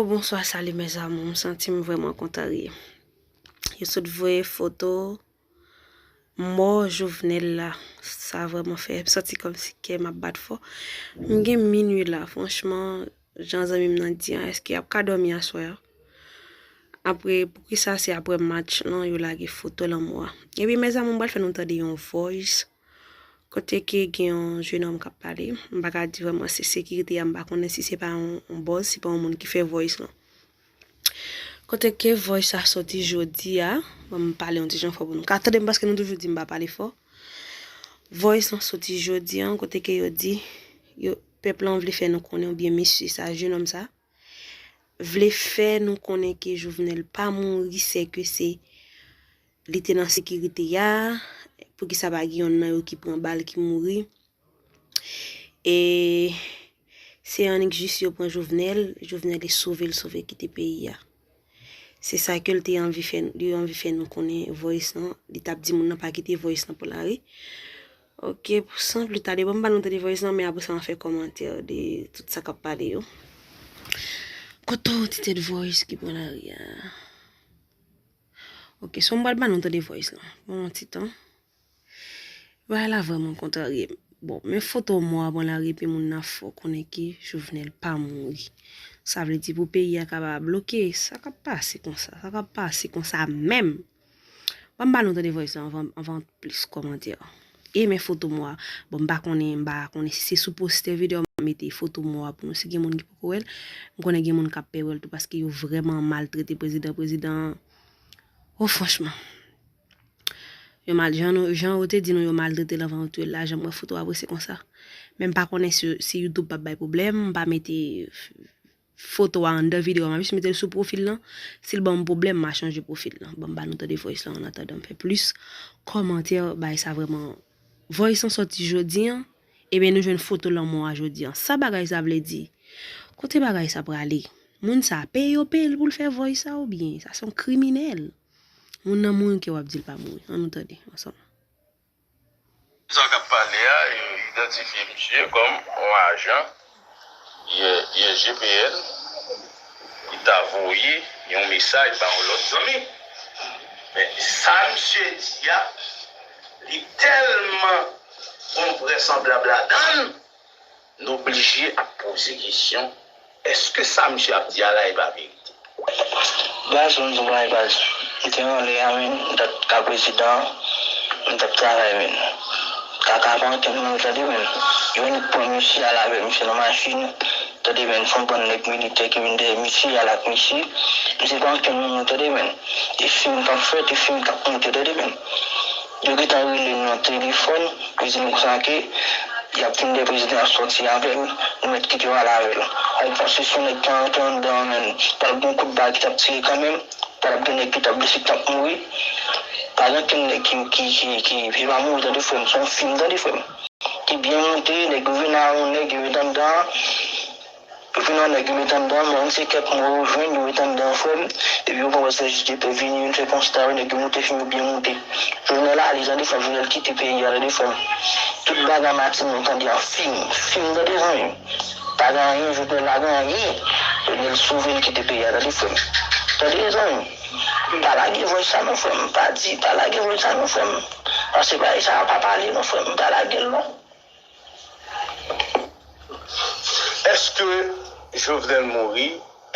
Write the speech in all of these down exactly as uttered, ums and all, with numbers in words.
Bonswa, salut mes amours, m santi m vrèman kontrarye. Yo sot voye foto mò Jovenel la. Sa vrèman fè m santi kòmsi kè m ap bat fò. M gen minwi la, franchman, jan zanmi m nan di an, èske y ap ka dòmi aswè a? Apre, poukisa se apre match lan yo lage foto lanmò a? Epi mes amours, m pral fè nou tande yon voice kote ke gen yon jenòm k ap pale. M pa ka di vrèman se sekirite a, m pa konnen si se pa yon, yon bòz, se pa yon moun ki fè voice lan. Kote ke voice sa soti jodi a, ban m pale yon ti jan fò pou nou ka tande m, paske nou toujou di m pa pale fò. Voice lan soti jodi an, kote ke yo di, yo, pèp lan vle fè nou konnen, oubyen mesye sa, jenòm sa, vle fè nou konnen ke Jovenel pa mouri, sèke se li te nan sekirite a, poukisa pa gen yonn nan yo ki pran bal ki mouri. E se annik jis yo pran Jovenel, Jovenel e sove l, sove kite peyi a. Se sa ke l te anvi fè, li anvi fè nou konnen voice lan, li t ap di moun nan pa kite voice lan pou l ale. Ok, pou san pli tale, ban m ba nou tande voice lan, men apre sa m a fè kòmantè de tout sa k ap pale yo. Kote w ti tèt voice ki pran lari a? Ok, so m pral ba nou tande voice lan. Ban m yon ti tan. Bagay la vrèman kontrarye m. Bon, men foto mò a pran lari epi moun nan fè w konnen ke Jovenel pa mouri. Sa vle di pou peyi a ka pa bloke, sa k ap pase konsa, sa k ap pase konsa menm. Ban m ba nou tande voice lan anvan, anvan plis kòmantè. E men foto mò a. Bon, m pa konnen, m pa konnen si se sou postè videyo m ap mete foto mò a pou nou. Si gen moun ki poko wè l, m konnen gen moun k ap pè wè l tou paske yo vrèman maltrete prezidan. Prezidan, oh, franchman. Yo mal, jan nou, jan yo te di nou yo maltrete l anvan yo touye l la, jan m wè foto a vre se konsa. Men m pa konnen si, si YouTube p ap bay pwoblèm, m pa mete foto a anndan videyo a, m ap jis mete l sou pwofil lan. Si l ban m pwoblèm, m a chanje pwofil lan. Ban m ba nou tande voice lan, an atandan m fè plis kòmantè, bagay sa vrèman. Voice lan sòti jodi an, ebyen nou jwenn foto lanmò a jodi an. Sa bagay sa vle di? Kote bagay sa prale? Moun sa peye yo peye l pou l fè voice sa oubyen? Sa se yon kriminèl. Moun nan mouri ke w ap di l pa mouri. Ann nou tande ansanm. Sa k ap pale a, yo idantifye misye kòm yon ajan I G P N ki ta voye yon mesaj ba yon lòt zanmi. Men sa misye di a, li tèlman gon vrèsanblab ladan l, n oblije ap poze kesyon, èske sa misye ap di a la e pa verite? Baz, m di w bagay baz. M te anlè a, men, m t ap ka prezidan, m t ap travay, men. Kaka pa ankenn moun, tande, men. Yo annik pran misye al avè misye nan machin, tande, men. Se yon bann nèg militè ki vin dèyè misye, al ak misye. Misye pa ankenn moun, tande, men. E fim k ap fèt, e fim k ap monte, tande, men. Yo gentan rele m nan telefòn, yo di m konsa ke y ap vin dèyè prezidan, y ap sòti avè l, nou mèt kite yo al avè l. Ay, panse se yon nèg ki antre anndan an, menm. T ap gen yon kout bal ki t ap tire kanmenm, t ap gen nèg ki t ap blese, ki t ap mouri. Pa gen okenn nèg ki, ki, ki, ki, ki pa mouri, tande, frè m. Se yon fim, tande, frè m. Ki byen monte, nèg yo vin a yon nèg, yo met anndan an. Yo vin yon nèg, yo met anndan, men se kèk mò yo jwenn, yo met anndan, frè m. Epi yo pran wè se jis de pè vini, yo fè konsta yo, nèg yo moute fim yo byen moute. Jovenel ale, tande, frè m, Jovenel kite peyi a, tande, frè m. Tout bagay Matinik, nou tande an fim, fim, tande, zanmi m. Pa gen anyen, Jovenel la gen anyen. Jovenel sove l kite peyi a, tande, frè m. Tande, zanmi m. Pa lage voice sa non, frè m. Pa di, pa lage voice sa non, frè m. Paske bagay sa a pa pale non, frè m. Pa lage l non. Èske Jovenel mouri?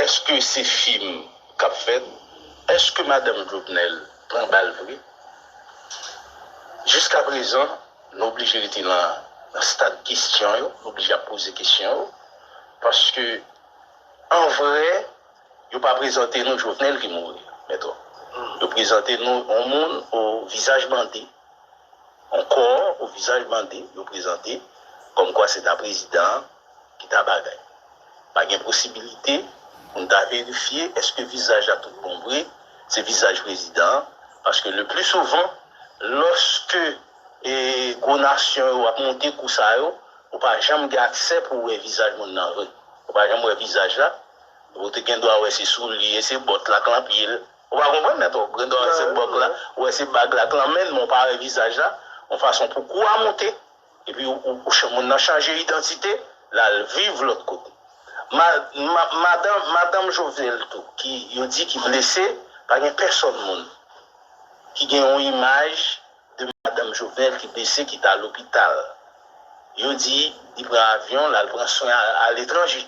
Èske se fim k ap fèt? Èske madanm Jovenel pran bal vre? Jiskaprezan, nou oblije rete nan, nan stad kesyon yo, nou oblije ap poze kesyon yo, paske, an vrè, yo pa prezante nou Jovenel ki mouri, mèt. Yo prezante nou yon moun o vizaj bande, yon kò o vizaj bande, yo prezante kòmkwa se ta prezidan an ki ta bagay. Pa gen posibilite pou n ta verifye èske vizaj la tout bon vre, se vizaj prezidan an, paske le pli souvan, lòske, e, gwo nasyon yo ap monte kou sa yo, ou pa janm gen aksè pou w wè vizaj moun nan vre. Ou pa janm wè vizaj la, ou te gen dwa wè se soulye, se bòt la k lan pye l. Ou pa konprann, mèt? Ou gen dwa wè se bòt la, ou wè se bag la k lan men l, men ou pa wè vizaj la. Yon fason pou kou a monte, epi ou, ou, ou chan-, moun nan chanje idantite, l al viv lòt kote. Ma, ma, madanm, madanm Jovenel tou, ki yo di ki blese, pa gen pèsòn moun ki gen yon imaj de madanm Jovenel ki blese, ki ta lopital. Yo di li pran avyon, l al pran swen aletranje.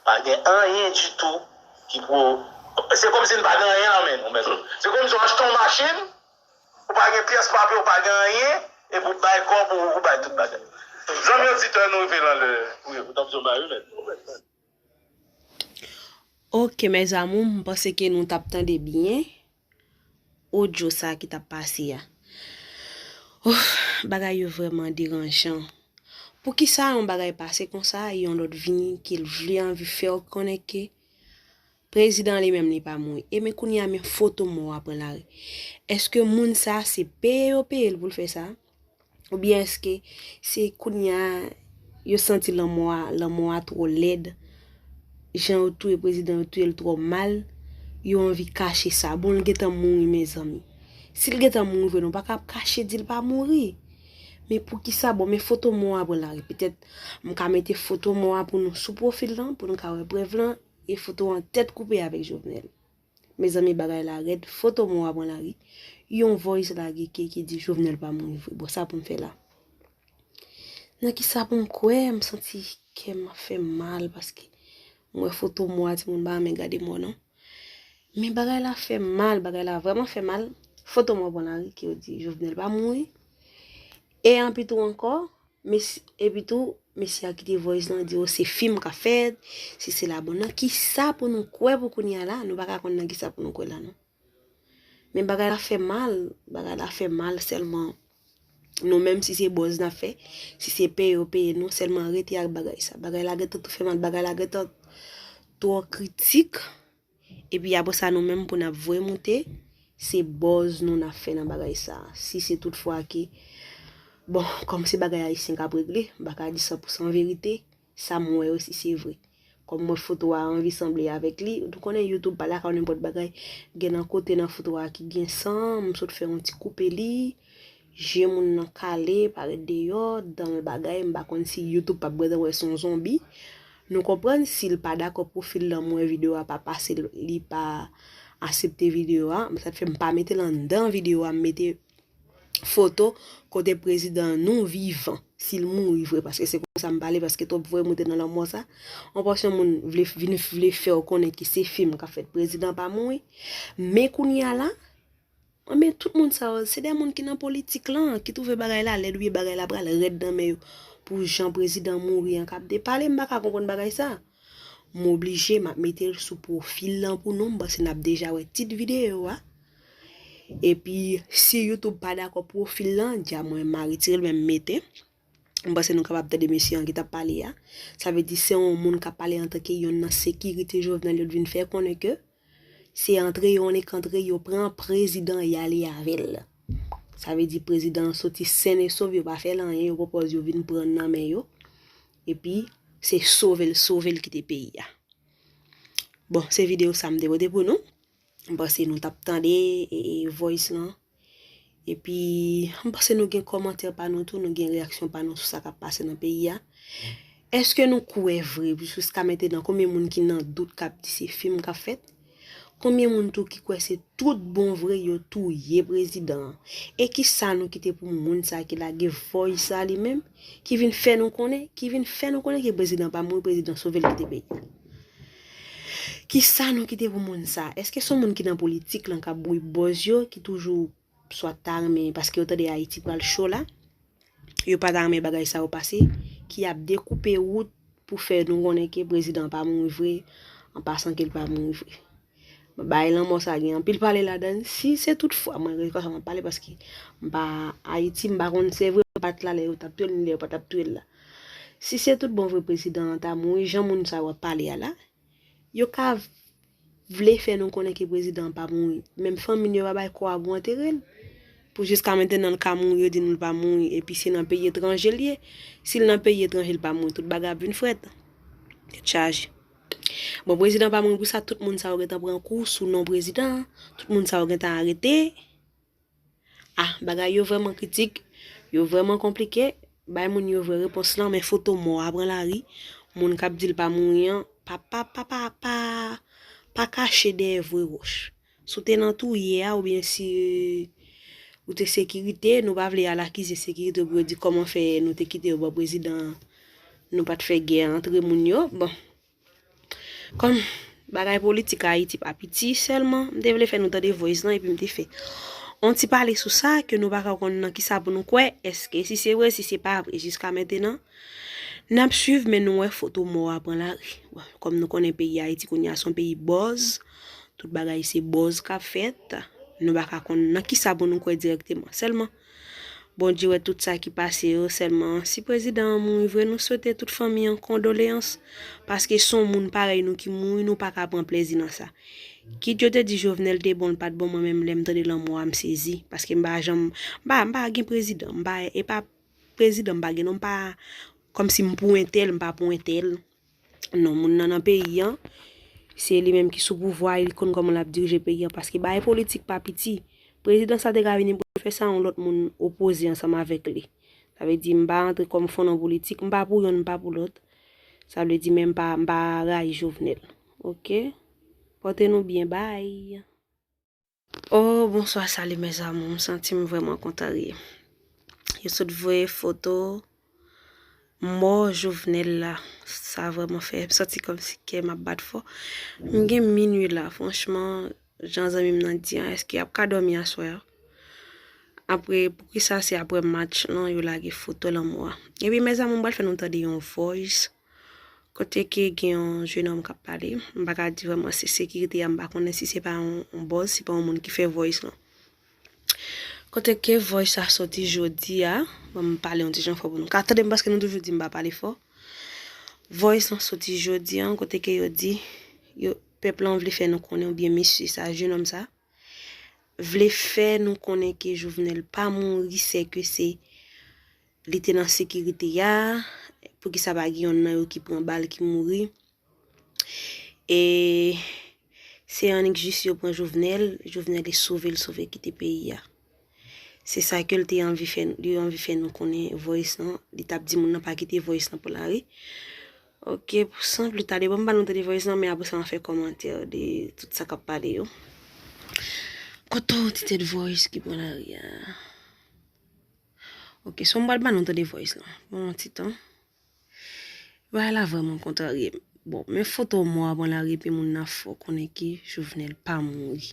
Pa gen anyen ditou ki pou. Se kòmsi n pa gen anyen nan men nou, mèt. Se kòmsi w achte yon machin, ou pa gen pyès papye, ou pa gen anyen, epi w bay kòb ou, ou bay tout bagay. Zanmi oditè, nou rive nan lè pou yo. Ou t ap di yon bagay, wi, mèt. Ok, mes amours, m panse ke nou t ap tande byen odyo sa ki t ap pase a. Ouf, bagay yo vrèman deranjan. Poukisa yon bagay pase konsa, yon lòt vini ke l vle anvi fè w konnen ke prezidan li menm li pa mouri? E men kounye a, men foto mò a pran lari. Èske moun sa se peye yo peye l pou l fè sa? Oubyen èske se kounye a yo santi lanmò a, lanmò a twò lèd, jan yo touye prezidan, yo touye l twò mal, yo anvi kache sa? Bon, l gentan mouri, mezanmi. Si l gentan mouri vre, nou pa ka ap kache di l pa mouri. Men poukisa? Bon, men foto mò a pran lari. Petèt m ka mete foto mò a pou nou sou pwofil lan, pou nou ka wè prèv lan, e foto an tèt koupe avèk Jovenel. Mezanmi, bagay la rèd, foto mò a pran lari. Yon voice lage ke ki di Jovenel pa mouri vre. Bon, sa pou m fè la? Nan kisa pou m kwè? M santi kè m ap fè m mal paske m wè foto mò a, timoun pa renmen gade mò non. Men bagay la fè m mal, bagay la vrèman fè mal. Foto mò a pran lari ke yo di Jovenel pa mouri. E anpi tou ankò, Mes, epi tou, mesye a kite voice lan di, o, se fim k ap fèt, si se la bon. Nan kisa pou nou kwè pou kounye a la? Nou pa ka konn nan kisa pou nou kwè la, non. Men bagay la fè mal, bagay la fè mal sèlman. Nou menm, si se buzz n ap fè, si se peye yo peye nou, sèlman rete ak bagay sa. Bagay la gentan tou fè mal, bagay la gentan twò kritik. Epi apre sa, nou menm pou n ap voye moute, se buzz nou n ap fè nan bagay sa. Si se tout fwa ke, bon, kòm se bagay ayisyen k ap regle, m pa ka di san pou san verite, sa m wè yo si se vre. Kòm m wè foto a anvi sanble avèk li, nou konnen YouTube pa lakay nenpòt bagay, gen nan kote nan foto a ki gen san, m sot fè yon ti koupe li, je moun nan kale, parèt deyò, dan l bagay, m pa konn si YouTube p ap gentan wè se yon zonbi. Nou konprann si l pa dakò pwofil lan, m wè videyo a pa pase, li pa aksepte videyo a, sa fè m pa mete l anndan videyo a, m mete foto kote prezidan nou vivan, si l mouri vre, paske se konsa m pale, paske twòp voye moute nan lanmò sa. Yon pòsyon moun vle vin vle fè w konnen ke se fim k ap fèt, prezidan pa mouri. Men kounye a la, Anben, tout moun sa yo, se de moun ki nan politik lan, ki twouve bagay la lèd, wi, bagay la pral rèd nan men yo. Pou jan prezidan mouri an k ap depale, m pa ka konprann bagay sa. M oblije, m ap mete l sou pwofil lan pou nou, m panse n ap deja wè tit videyo a. Epi, si YouTube pa dakò pwofil lan, dja mwen m a retire l, men m mete. M panse nou kapab tande mesye an ki t ap pale a. Sa vle di se yon moun k ap pale antanke yonn nan sekirite Jovenel yo t vin fè konnen ke se antre yo annik antre yo pran prezidan y ale avè l. Sa vle di prezidan an soti sen e sof, yo pa fè l anyen, yo pran pòz yo vin pran l nan men yo. Epi se sove l sove l kite peyi a. Bon, se videyo sa m te pote pou nou. M panse nou t ap tande voice lan. Epi, m panse nou gen kòmantè pa nou tou, nou gen reyaksyon pa nou sou sa k ap pase nan peyi a. Èske nou kwè vre, jiska mentenan, konbyen moun ki nan dout k ap di se fim k ap fèt? Konbyen moun tou ki kwè se tout bon vre yo touye prezidan an? E kisa nou kite pou moun sa ki lage voice sa li menm, ki vin fè nou konnen, ki vin fè nou konnen ke prezidan pa mouri, prezidan sove l kite peyi a? Kisa nou kite pou moun sa? Èske se yon moun ki nan politik lan k ap bouyi bòz yo, ki toujou swa ta renmen, paske yo tande Ayiti pral cho la, yo pa ta renmen bagay sa yo pase, ki ap dekoupe wout pou fè nou konnen ke prezidan an pa mouri vre, an pasan ke l pa mouri vre. Bagay lanmò sa gen anpil pale ladan l. Si se tout fwa, mwen rete konsa m ap pale paske m pa Ayiti, m pa konn se vre, m pa t la lè yo t ap touye l, ni lè yo pa t ap touye l la. Si se tout bon vre prezidan an ta mouri, jan moun sa yo ap pale a la, yo ka vle fè nou konnen ke prezidan an pa mouri. Menm fanmi l yo pa bay kò a pou antere l. Pou jiska mentenan l ka mouri, yo di nou l pa mouri, epi se nan peyi etranje l ye. Si l nan peyi etranje l pa mouri, tout bagay ap vin frèt. Tèt chaje. Bon, prezidan pa mouri pou sa, tout moun sa yo gentan pran kou sou non prezidan an, tout moun sa yo gentan arete. Ah, bagay yo vrèman kritik, yo vrèman konplike, bay moun yo vre repons lan, men foto mò a pran lari, moun k ap di l pa mouri an, pa, pa, pa, pa, pa, pa kache dèyè vre wòch. Si w te nan touye a, oubyen si ou te sekirite, nou pa vle al akize sekirite pou yo di kòman fè nou te kite yo ban prezidan an, nou pa t fè gè antre moun yo. Bon, kòm bagay politik Ayiti pa piti sèlman, m te vle fè nou tande voice lan, epi m te fè on ti pale sou sa, ke nou pa ka konn nan kisa pou nou kwè, èske si se vre, si se pa vre, jiska mentenan, n ap swiv, men nou wè foto mò a pran lari. Bon, kòm nou konnen peyi Ayiti kounye a se yon peyi buzz, tout bagay se buzz k ap fèt, nou pa ka konn nan kisa pou nou kwè dirèkteman. Sèlman, Bondye wè tout sa ki pase yo, sèlman si prezidan an mouri vre, nou swete tout fanmi an kondoleyans, paske se yon moun parèy nou ki mouri, nou pa ka pran plezi nan sa. Kit yo te di Jovenel te bon, l pa t bon, mwen menm lè m tande lanmò a, m sezi, paske m pa janm, m pa, m pa gen prezidan, m pa, e pa prezidan m pa gen non, m pa, kòmsi m pou entèl, m pa pou entèl. Non, moun nan nan peyi an, se li menm ki sou pouvwa, li konn kòman l ap dirije peyi an, paske bagay politik pa piti. Prezidan sa te ka vini pou l fè sa, yon lòt moun opoze ansanm avèk li. Sa vle di, m pa antre kòm fon nan politik, m pa pou yonn, m pa pou lòt. Sa vle di, men m pa, m pa rayi Jovenel. Oke? Pòte nou byen, bay. Oh, bonswa, salut mes amours. M santi m vrèman kontrarye. Yo sot voye foto mò Jovenel la. Sa vrèman fè m santi kòmsi kè m ap bat fò. M gen minui la, franchman, jan zanmi m nan di an, èske y ap ka dòmi aswè a? Apre, poukisa se apre match lan yo lage foto lanmò a? Epi, mes amours, m pral fè nou tande yon voice. Kote ke gen yon jenòm k ap pale. M pa ka di vrèman se sekirite a, m pa konnen si se pa yon, yon buzz, se pa yon moun ki fè voice lan. Kote ke voice sa soti jodi a, ban m pale yon ti jan fò pou nou ka tande m, paske nou toujou di m pa pale fò. Voice lan soti jodi a, kote ke yo di, yo, pèp lan vle fè nou konnen, oubyen mesye sa, jenòm sa, vle fè nou konnen ke Jovenel pa mouri, sèke se li te nan sekirite a, poukisa pa gen yonn nan yo ki pran bal, ki mouri. E se annik jis yo pran Jovenel, Jovenel e sove l sove kite peyi a. Se sa ke l te anvi fè, li anvi fè nou konnen voice lan, li t ap di moun nan pa kite voice lan pou lari. Oke, pou san pli tade, ban m ba nou tande voice lan, men apre sa, m a fè kòmantè de tout sa k ap pale yo. Kote w ti tèt voice ki pran lari a? Oke, so m pral ba nou tande voice lan. Bon, yon ti tan. Bagay la vrèman kontrarye m. Bon, men foto mò a pran lari epi moun nan fè w konnen ke Jovenel pa mouri.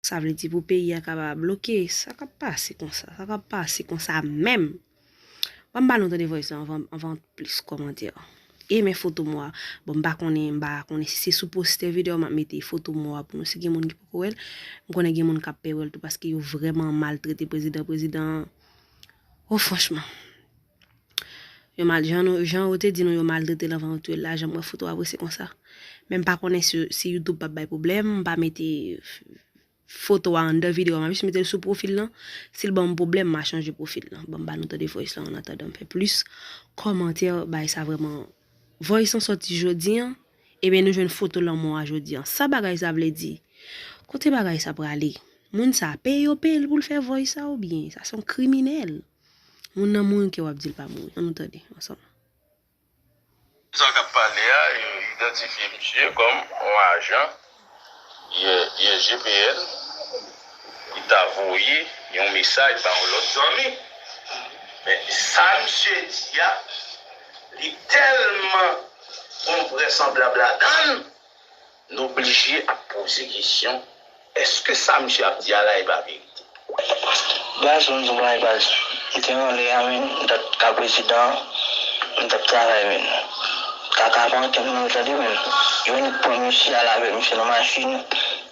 Sa vle di pou peyi a ka pa bloke, sa k ap pase konsa, sa k ap pase konsa menm. Ban m ba nou tande voice lan anvan, anvan plis kòmantè. E men foto mò a. Bon, m pa konnen, m pa konnen si se sou postè videyo a m ap mete foto mò a pou nou, si gen moun ki poko wè l. M konnen gen moun k ap pè wè l tou paske yo vrèman maltrete prezidan, prezidan an. Oh, franchman. Yo mal, jan nou, jan yo te di nou yo maltrete l anvan yo touye l la, jan m wè foto a vre se konsa. Men m pa konnen si, si YouTube p ap bay pwoblèm, m pa mete foto a anndan videyo a, m ap jis mete l sou pwofil lan. Si l ban m pwoblèm, m a chanje pwofil lan. Ban m ba nou tande voice lan annatandan m fè plis kòmantè, bagay sa vrèman. Voice lan sòti jodi an, ebyen nou jwenn foto lanmò a jodi an. Sa bagay sa vle di? Kote bagay sa prale? Moun sa peye yo peye l pou l fè voice sa oubyen? Sa se yon kriminèl. Moun nan mouri ke w ap di l pa mouri. Ann nou tande ansanm. Sa k ap pale a, yo idantifye misye kòm yon ajan I G P N ki ta voye yon mesaj ba yon lòt zanmi. Men sa misye di a, li tèlman gon vrèsanblab ladan l, nou blije ap poze kesyon, èske sa misye ap di a la e pa verite? Baz, ban m di w yon bagay, baz. M te anlè a, men, m t ap ka prezidan, m t ap travay, men. Kaka pa ankenn moun, tande, men. Yo annik pran misye al avè misye nan machin,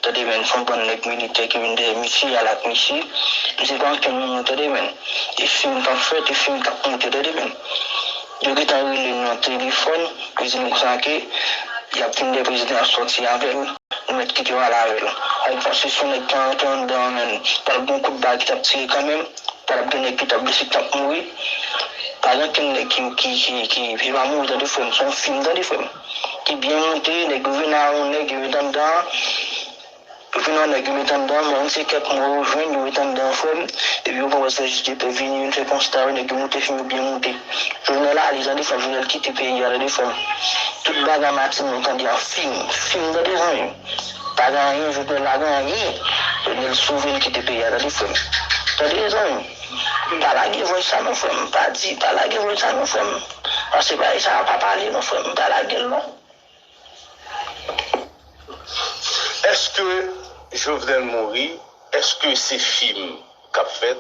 tande, men. Se yon bann nèg militè ki vin dèyè misye, al ak misye. Misye pa ankenn moun, tande, men. E fim k ap fèt, e fim k ap monte, tande, men. Yo gentan rele m nan telefòn, yo di m konsa ke y ap vin dèyè prezidan, y ap sòti avè l. Nou mèt kite yo al avè l. Ay, panse se yon nèg ki antre anndan an, menm. Pral gen yon kout bal ki t ap tire kanmenm. Pral gen nèg ki t ap blese, ki t ap mouri. Pa gen okenn nèg ki, ki, ki, ki, ki pa mouri, tande, frè m. Se yon fim, tande, frè m. Ki byen monte, nèg yo vin a yon nèg, yo met anndan an. Yo vin a yon nèg, yo met anndan an, mwen, se kèk mò yo jwenn, yo met anndan an, frè m. Epi yo pran wè se jis de pè vini, vin fè konsta, yo nèg yo moute fim yo byen moute. Jovenel ale, tande frè m, Jovenel kite peyi a, tande frè m. Tout bagay Matinik nou tande an fim, fim tande zanmi m. Pa gen anyen, Jovenel pa gen anyen. Jovenel sove l kite peyi a, tande frè m. Tande zanmi m. Pa lage vòy sa non frè m, pa di, pa lage vòy sa non frè m. Paske bagay sa pa pale non frè m, pa lage l non. Èske Jovenel mouri? Èske se fim k ap fèt?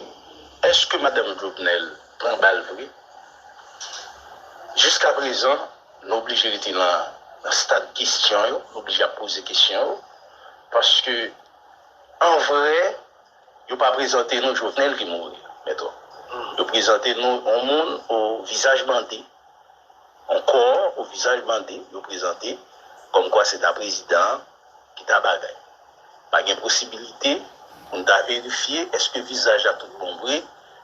Èske madanm Jovenel pran bal vre? Jiskaprezan, nou oblije rete nan, nan stad kesyon yo, nou oblije ap poze kesyon yo, paske an vrè, yo pa prezante nou Jovenel ki mouri, mèt. Yo prezante nou yon moun o vizaj bande, yon kò o vizaj bande, yo prezante kòmkwa se ta prezidan an ki ta bagay. Pa gen posibilite pou n ta verifye èske vizaj la tout bon vre,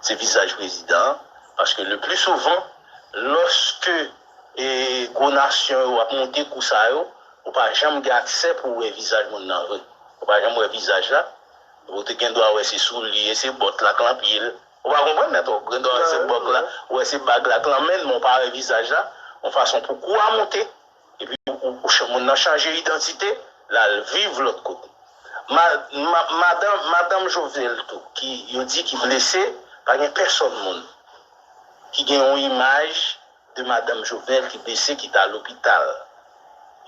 se vizaj prezidan an, paske le pli souvan, lòske e, gwo nasyon yo ap monte kou sa yo, ou pa janm gen aksè pou w wè vizaj moun nan vre. Ou pa janm wè vizaj la, ou te gen dwa wè se soulye, se bòt la k lan pye l. Ou pa konprann mèt, ou gen dwa wè se bòt la, ou wè se bag la k lan men l, men ou pa wè vizaj la, yon fason pou kou a monte, epi ou, ou, ou chan-, moun nan chanje idantite, l al viv lòt kote. Ma, ma, madanm, madanm Jovenel tou, ki yo di ki blese, pa gen pèsòn moun ki gen yon imaj de madanm Jovenel ki blese ki ta lopital.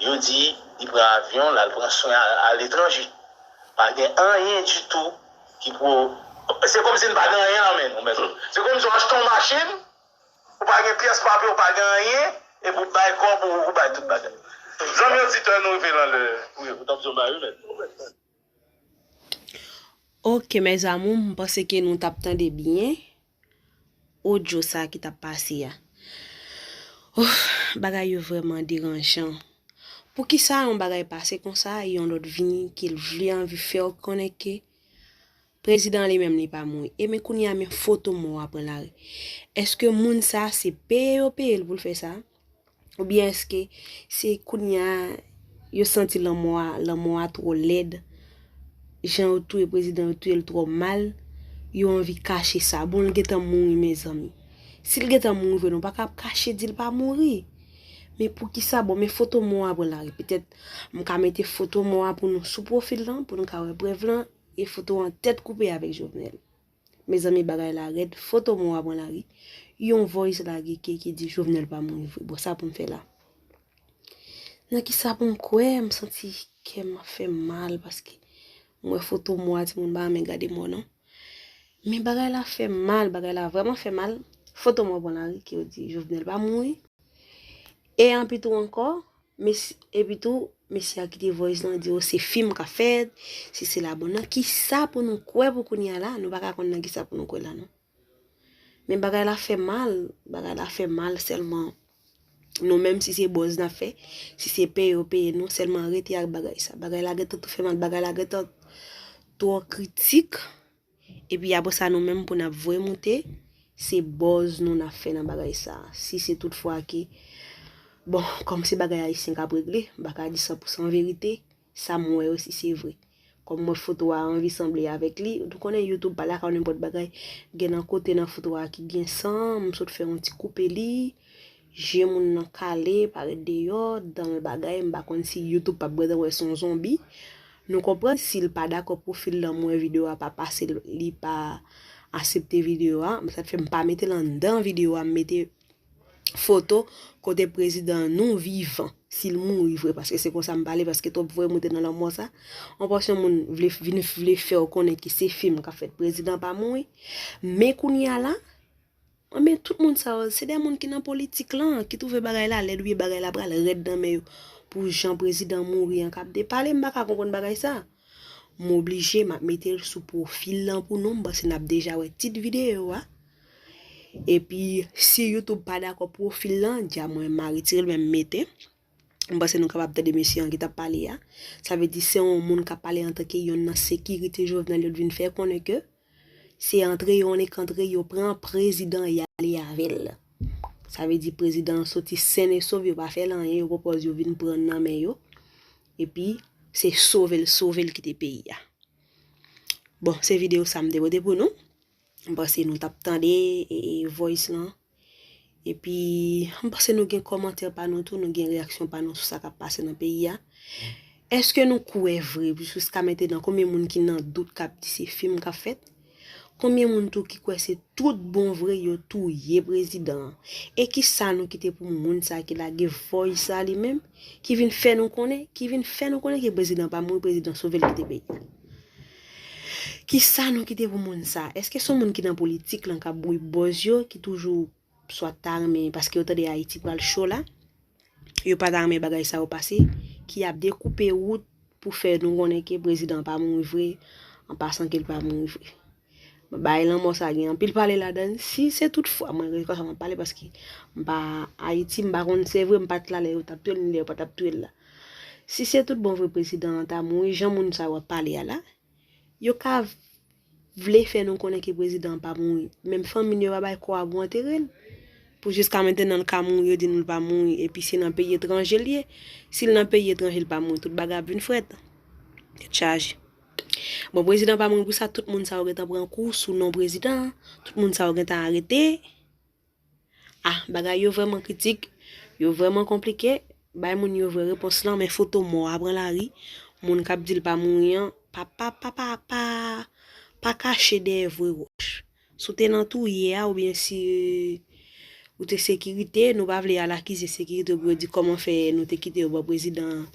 Yo di li pran avyon, l al pran swen aletranje. Pa gen anyen ditou ki pou. Se kòmsi n pa gen anyen nan men nou, mèt. Se kòmsi w achte yon machin, ou pa gen pyès papye, ou pa gen anyen, epi w bay kòb ou, ou bay tout bagay. Zanmi oditè, nou rive nan lè pou yo. Ou t ap di yon bagay, wi, mèt. Ok, mes amours, m panse ke nou t ap tande byen odyo sa ki t ap pase a. Ouf, bagay yo vrèman deranjan. Poukisa yon bagay pase konsa e yon lòt vini ke l vle anvi fè w konnen ke prezidan an li menm li pa mouri? E men kounye a men foto mò a pran lari. Èske moun sa se peye yo peye l pou l fè sa? Oubyen èske se kounye a yo santi lanmò a, lanmò a twò lèd, jan yo touye prezidan yo touye l twò mal, yo anvi kache sa? Bon, l gentan mouri mezanmi. Si l gentan mouri vre, nou pa ka ap kache di l pa mouri. Men poukisa? Bon, men foto mò a pran lari. Petèt m ka mete foto mò a pou nou sou pwofil lan, pou nou ka wè prèv lan, e foto an tèt koupe avèk Jovenel. Mezanmi, bagay la rèd, foto mò a pran lari. Yon voice lage ke ki di Jovenel pa mouri vre. Bon, sa pou m fè la? Nan kisa pou m kwè? M santi kè m ap fè m mal paske m wè foto mò a, timoun pa renmen gade mò non. Men bagay la fè m mal, bagay la vrèman fè mal. Foto mò a pran lari ke yo di Jovenel pa mouri. E anpi tou ankò, mesye, epi tou, mesye a ki te voice lan di o se fim k ap fèt, si se la bon nan kisa pou nou kwè pou kounye a la, nou pa ka konn nan kisa pou nou kwè la non. Men bagay la fè mal, bagay la fè mal sèlman nou menm si se buzz n ap fè, si se peye yo peye nou, sèlman rete ak bagay sa. Bagay la gentan tou fè mal, bagay la gentan twò kritik. Epi apre sa nou menm pou n ap voye moute, se buzz nou n ap fè nan bagay sa. Si se tout fwa ke, bon, kòm se bagay ayisyen k ap regle, m pa ka di san pou san verite, sa m wè yo si se vre. Kòm m wè foto a anvi sanble avèk li, nou konnen YouTube pa lakay nenpòt bagay, gen nan kote nan foto a ki gen san, m sot fè yon ti koupe li, je moun nan kale, parèt deyò, dan l bagay, m pa konn si YouTube p ap gentan wè se yon zonbi. Nou konprann si l pa dakò pwofil lan m wè videyo a pa pase l, li pa aksepte videyo a, sa t fè m pa mete l anndan videyo a, m mete foto kote prezidan nou vivan, si l mouri vre, paske se konsa m pale, paske twòp voye moute nan lanmò sa. Yon pòsyon moun vle vin vle fè w konnen ke se fim k ap fèt, prezidan pa mouri. Men kounye a la, Anben tout moun sa yo, se de moun ki nan politik lan, ki twouve bagay la lèd oubyen bagay la pral rèd nan men yo. Pou jan prezidan mouri an k ap depale, m pa ka konprann bagay sa. M oblije, m ap mete l sou pwofil lan pou nou, m panse n ap deja wè tit videyo a. Epi, si YouTube pa dakò pwofil lan, dja mwen m a retire l, men m mete. M panse nou kapab tande mesye an ki t ap pale a. Sa vle di se yon moun k ap pale antanke yonn nan sekirite Jovenel yo t vin fè konnen ke se antre yo annik antre yo pran prezidan y ale avè l. Sa vle di prezidan an soti sen e sov, yo pa fè l anyen, yo pran pòz yo vin pran l nan men yo. Epi se sove l sove l kite peyi a. Bon, se videyo sa m te pote pou nou. M panse nou t ap tande e, e voice lan. Epi, m panse nou gen kòmantè pa nou tou, nou gen reyaksyon pa nou sou sa k ap pase nan peyi a. Èske nou kwè vre, jiska mentenan, konbyen moun ki nan dout k ap di se fim k ap fèt? Konbyen moun tou ki kwè se tout bon vre yo touye prezidan an? E kisa nou kite pou moun sa ki lage voice sa li menm, ki vin fè nou konnen, ki vin fè nou konnen ke prezidan pa mouri, prezidan sove l kite peyi a? Kisa nou kite pou moun sa? Èske se yon moun ki nan politik lan k ap bouyi bòz yo, ki toujou swa ta renmen, paske yo tande Ayiti pral cho la, yo pa ta renmen bagay sa yo pase, ki ap dekoupe wout pou fè nou konnen ke prezidan an pa mouri vre, an pasan ke l pa mouri vre. Bagay lanmò sa gen anpil pale ladan l. Si se tout fwa, mwen rete konsa m ap pale paske m pa Ayiti, m pa konn se vre, m pa t la lè yo t ap touye l, ni lè yo pa t ap touye l la. Si se tout bon vre prezidan an ta mouri, jan moun sa yo ap pale a la, yo ka vle fè nou konnen ke prezidan an pa mouri. Menm fanmi l yo pa bay kò a pou antere l. Pou jiska mentenan l ka mouri, yo di nou l pa mouri, epi se nan peyi etranje l ye. Si l nan peyi etranje l pa mouri, tout bagay ap vin frèt. Tèt chaje. Bon, prezidan pa mouri pou sa, tout moun sa yo gentan pran kou sou non prezidan an. Tout moun sa yo gentan arete. Ah, bagay yo vrèman kritik, yo vrèman konplike. Bay moun yo vrè repons lan, men foto mò a pran lari. Moun k ap di l pa mouri an, pa, pa, pa, pa, pa, pa kache dèyè vre wòch. Si w te nan touye a, oubyen si ou te sekirite, nou pa vle al akize sekirite pou yo di kòman fè nou te kite yo ban prezidan an,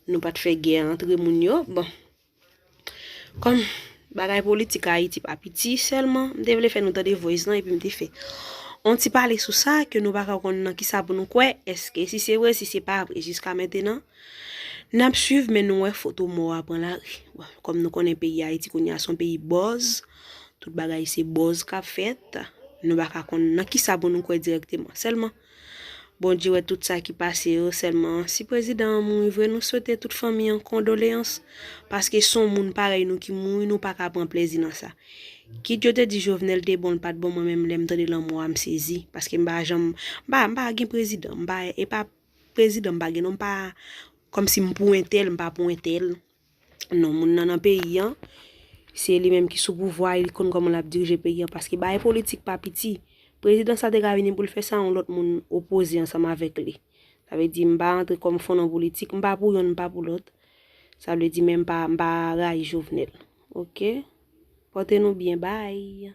nou pa t fè gè antre moun yo. Bon. Kòm bagay politik Ayiti pa piti sèlman, m te vle fè nou tande voice lan epi m te fè on ti pale sou sa ke nou pa ka konn nan kisa pou nou kwè, èske si se vre, si se pa vre, jiska mentenan, n ap swiv, men nou wè foto mò a pran lari. Bon, kòm nou konnen peyi Ayiti kounye a se yon peyi bòz, tout bagay se bòz k ap fèt, nou pa ka konn nan kisa pou nou kwè dirèkteman. Sèlman, Bondye wè tout sa ki pase yo, sèlman si prezidan an mouri vre, nou swete tout fanmi an kondoleyans, paske se yon moun parèy nou ki mouri, nou pa ka pran plezi nan sa. Kit yo te di Jovenel te bon, l pa t bon, mwen menm lè m tande lanmò a, m sezi, paske m pa janm, m pa, m pa gen prezidan, m pa, e pa prezidan m pa gen non, m pa, kòmsi m pou entèl, m pa pou entèl. Non, moun nan nan peyi an, se li menm ki sou pouvwa, li konn kòman l ap dirije peyi an, paske bagay politik pa piti. Prezidan sa te ka vini pou l fè sa, yon lòt moun opoze ansanm avèk li. Sa vle di, m pa antre kòm fon nan politik, m pa pou yonn, m pa pou lòt. Sa vle di, men m pa, m pa rayi Jovenel. Oke? Pòte nou byen, bay.